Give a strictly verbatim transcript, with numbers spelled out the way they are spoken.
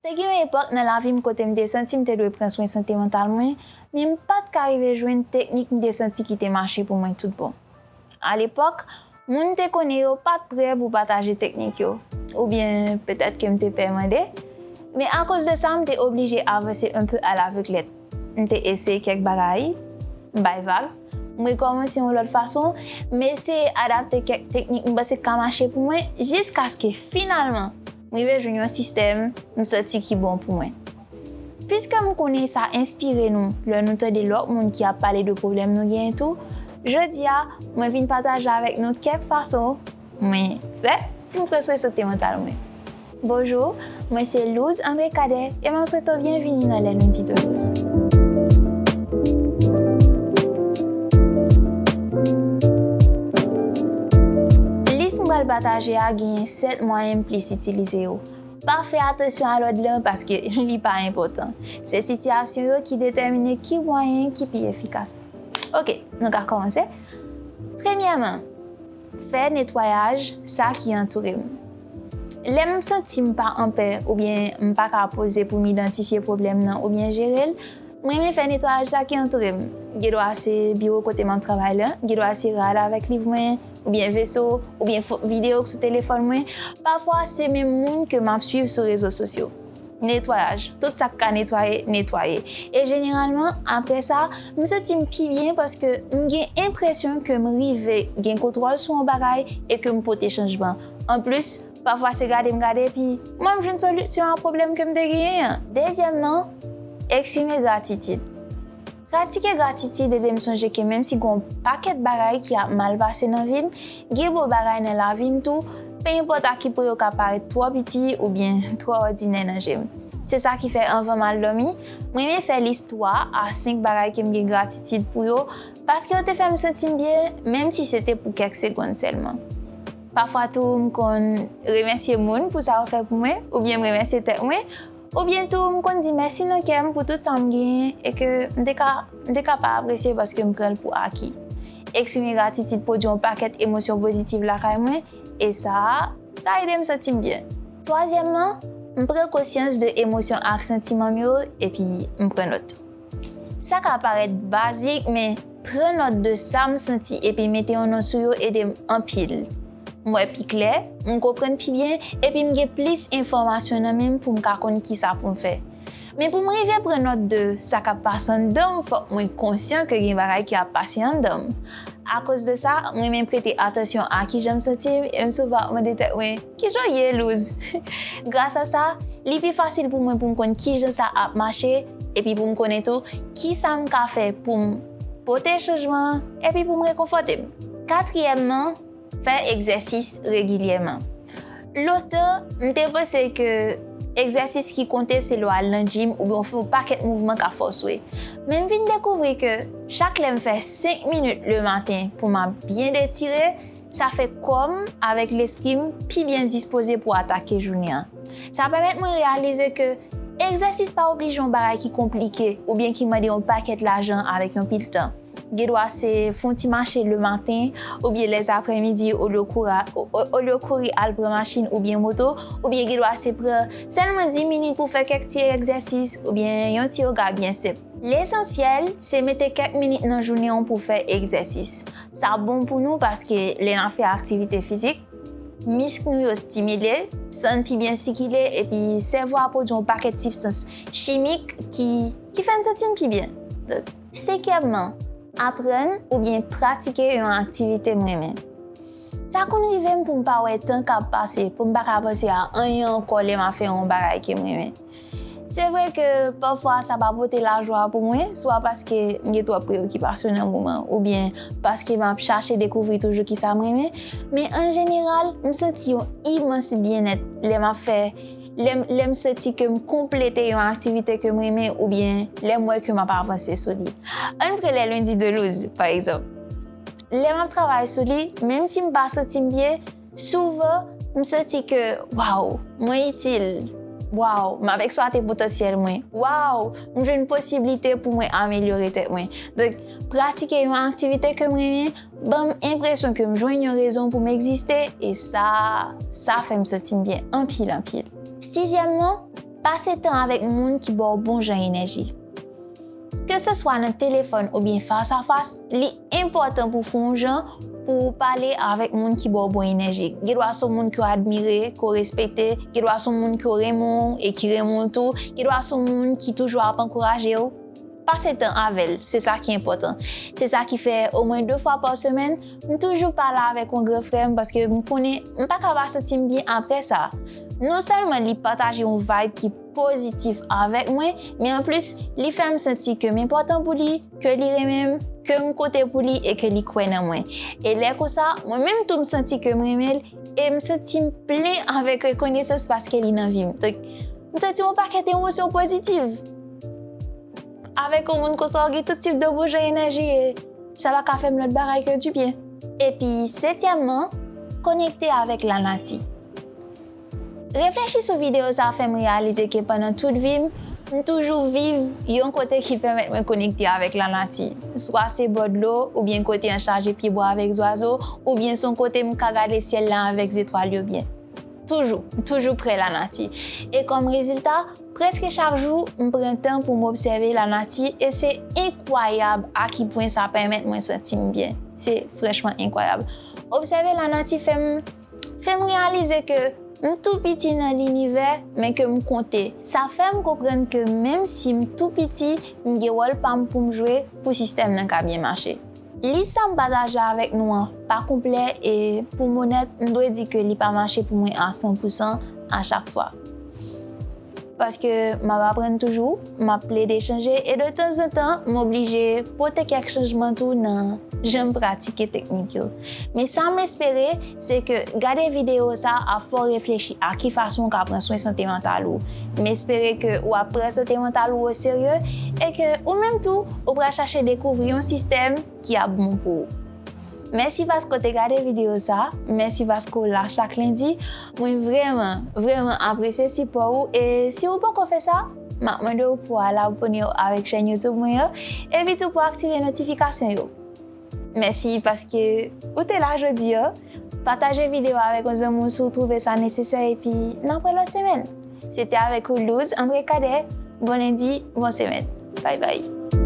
Te gen yon epòk nan lavi m kote m te santi m te dwe pran swen sante mantal mwen, men m pa t ka rive jwenn teknik m te santi ki te mache pou mwen tout bon. Alepòk, moun m te konnen yo pa t prè pou pataje teknik yo, oubyen petèt ke m te pè mande, men akoz de sa, m te oblije avanse un peu à l'aveuglette. M te eseye kèk bagay, m bay vag, m rekòmanse yon lòt fason, m eseye adapte kèk teknik m panse k ka mache pou mwen, jiskaske finalman, m rive jwenn yon sistèm m santi ki bon pou mwen. Piske m konnen sa enspire nou lè nou tande lòt moun ki ap pale de pwoblèm nou genyen tou, jodi a, mwen vin pataje avèk nou kèk fason mwen fè pou m pran swen sante mantal mwen. Bonjou, mwen se Louz André Cadet e m ap swete w byenvini nan Les Lundis de Louz. Lis m pral pataje a genyen sèt mwayen m plis itilize yo. Pa fè atansyon a lòd lan paske li pa enpòtan. Se sitiyasyon yo ki detèmine ki mwayen ki pi efikas. Oke, nou ka kòmanse. Premyèman, fè netwayaj sa ki antoure m. Lè m santi m pa anpè oubyen m pa ka poze pou m idantifye pwoblèm nan oubyen jere l, m renmen fè netwayaj sa ki antoure m. Gendwa se biwo kote m ap travay la, gendwa se rad avèk liv mwen, oubyen veso, oubyen fo-, videyo k sou telefòn mwen. Pafwa, se menm moun ke m ap swiv sou rezo sosyo. Netwayaj. Tout sa k ka netwaye, netwaye. E jeneralman, apre sa, m santi m pi byen paske m gen enpresyon ke m rive gen kontwòl sou yon bagay e ke m pote chanjman. Anplis, pafwa se gade m gade epi mwen m jwenn solisyon a pwoblèm ke m te genyen an. Dezyèmman, eksprime gratitid. Pratike gratitid ede m sonje ke menm si gen yon pakèt bagay ki ap mal pase nan vi m, gen bon bagay nan lavi m tou, pe enpòt a ki pwen yo ka parèt twò piti oubyen twò òdinè nan je m. Se sa ki fè anvan m al dòmi, m renmen fè lis twa a senk bagay ke m gen gratitid pou yo, paske yo te fè m santi m byen, menm si se te pou kèk segonn sèlman. Pafwa tou, m konn remèsye moun pou sa yo fè pou mwen, oubyen m remèsye tèt mwen, oubyen tou, m konn di mèsi nan kè m pou tout sa m genyen e ke m te ka, m te ka pa apresye paske m pran l pou aki. Eksprime gratitid pwodui yon pakèt emosyon pozitiv lakay mwen, e sa, sa ede m santi m byen. Twazyèmman, m pran konsyans de emosyon ak santiman m yo, epi m pran nòt. Sa ka parèt bazik, men pran nòt de sa m santi epi mete yon non sou yo ede m anpil. M wè pi klè, m konprann pi byen, epi m gen plis enfòmasyon nan men m pou m ka konn kisa pou m fè. Men pou m rive pran nòt de sa k ap pase anndan m, fòk mwen konsyan ke gen bagay ki ap pase anndan m. Akoz de sa, m renmen prete atansyon a kijan m santi m, e m souvan ap mande tèt mwen, "Kijan w ye, Louz?" Gras a sa, li pi fasil pou mwen pou m konn kijan sa ap mache, epi pou m konnen tou kisa m ka fè pou m pote chanjman an, epi pou m rekonfòte m. Katriyèmman, fè egzèsis regilyèman. Lontan, m te panse ke egzèsis ki konte se lè w al nan jim oubyen w fè yon pakèt mouvman k ap fè w swe. Men m vin dekouvri ke chak lè m fè senk minit lematen pou m ap byen etire, sa fè kò m avèk lespri m pi byen dispoze pou atake jounen an. Sa pèmèt mwen reyalize ke egzèsis pa oblije yon bagay ki konplike oubyen ki mande yon pakèt lajan avèk yon pil tan. Gendwa se fè yon ti mache lematen, oubyen lèzaprèmidi, olye w kouri, o-, o-, olye w kouri al pran machin oubyen moto, oubyen gendwa se pran sèlman dis minit pou fè kèk ti egzèsis, oubyen yon ti yoga byen senp. Lesansyèl, se mete kèk minit nan jounen w pou fè egzèsis. Sa bon pou nou paske lè n ap fè aktivite fizik, misk nou yo stimile, san pi byen sikile, epi sèvo a pwodui yon pakèt sibstans chimik ki, ki fè n santi n pi byen. Donk, senkyèmman, aprann oubyen pratike yon aktivite m renmen. Sa konn rive m pou m pa wè tan k ap pase, pou m pa ka panse a anyen ankò lè m ap fè yon bagay ke m renmen. Se vre ke pafwa sa pa pote lajwa pou mwen, swa paske m gen twòp preyokipasyon nan moman, oubyen paske m ap chache dekouvri toujou kisa m renmen, men an jeneral, m santi yon imans byennèt lè m ap fè, lè m, lè m santi ke m konplete yon aktivite ke m renmen, oubyen lè m wè ke m ap avanse sou li. Ann pran Les Lundis de Louz, pa egzanp. Lè m ap travay sou li, menm si m pa santi m byen, souvan, m santi ke, waw, mwen itil. Waw, m ap eksplwate potansyèl mwen. Waw, m jwenn posiblite pou mwen amelyore tèt mwen. Donk, pratike yon aktivite ke m renmen, ban m enpresyon ke m jwenn yon rezon pou m egziste, e sa, sa fè m santi m byen anpil, anpil. Sizyèmman, Pase tan avèk moun ki ba w bon jan enèji. Ke se swa nan telefòn oubyen fas a fas, li enpòtan pou w fè yon jan pou w pale avèk moun ki ba w bon enèji. Gen dwa se yon moun ke w admire, ke w respekte, gen dwa se yon moun ke w renmen w e ki renmen w tou, gen dwa se yon moun ki toujou ap ankouraje w. Pase tan avè l, se sa ki enpòtan. Se sa ki fè omwen de fwa pa semèn, m toujou pale avèk yon gran frè m paske m konnen m pa ka pa santi m byen apre sa. Non sèlman li pataje yon vibe ki pozitif avèk mwen, men anplis, li fè m santi ke m enpòtan pou li, ke li renmen m, ke m konte pou li e ke li kwè nan mwen. E lè konsa, mwen menm tou m santi ke m renmen l e m santi m plen avèk rekonesans paske li nan vi m. Donk, m santi yon pakèt emosyon pozitif. Avèk yon moun konsa, w gen tout tip de bon jan enèji e sa pa ka fè m lòt bagay ke dibyen. Epi, setyèmman, konekte avèk lanati. Reflechi sou videyo sa a fè m reyalize ke pandan tout vi m, m toujou viv yon kote ki pèmèt mwen konekte avèk lanati. Swa se bò dlo, oubyen kote an chaje pyebwa avèk zwazo, oubyen se yon kote m ka gade syèl la avèk zetwal yo byen. Toujou, m toujou pre lanati. E kòm rezilta, prèske chak jou, m pran tan pou m obsève lanati e se enkwayab a ki pwen sa pèmèt mwen santi m byen. Se franchman enkwayab. Obsève lanati fè m, fè m reyalize ke m tou piti nan linivè, men ke m konte. Sa fè m konprann ke menm si m tou piti, m gen wòl pa m pou m jwe pou sistèm nan ka byen mache. Lis sa m pataje avèk nou an pa konplè e pou m onèt, m dwe di ke li pa mache pou mwen a san pou san a chak fwa. Paske m ap aprann toujou, m ap plede chanje e de tanzantan, m oblije pote kèk chanjman tou nan jan m pratike teknik yo. Men sa m espere, se ke gade videyo sa ap fè w reflechi a ki fason w ka pran swen sante mantal ou. M espere ke w ap pran sante mantal ou oserye e ke ou menm tou, ou pral chache dekouvri yon sistèm ki ap bon pou ou. Mèsi paske w te gade videyo sa, mèsi paske w la chak lendi. Mwen vrèman, vrèman apresye sipò ou e si ou poko fè sa, m ap mande w pou w al abòne w avèk chèn YouTube mwen an, epi tou pou w aktive notifikasyon yo. Mèsi paske ou te la jodi a. Pataje videyo avèk yon zanmi w si w twouve sa nesesè epi n ap wè lòt semèn. Se te avèk ou Louz André Cadet. Bon lendi, bon semèn. Bye bye.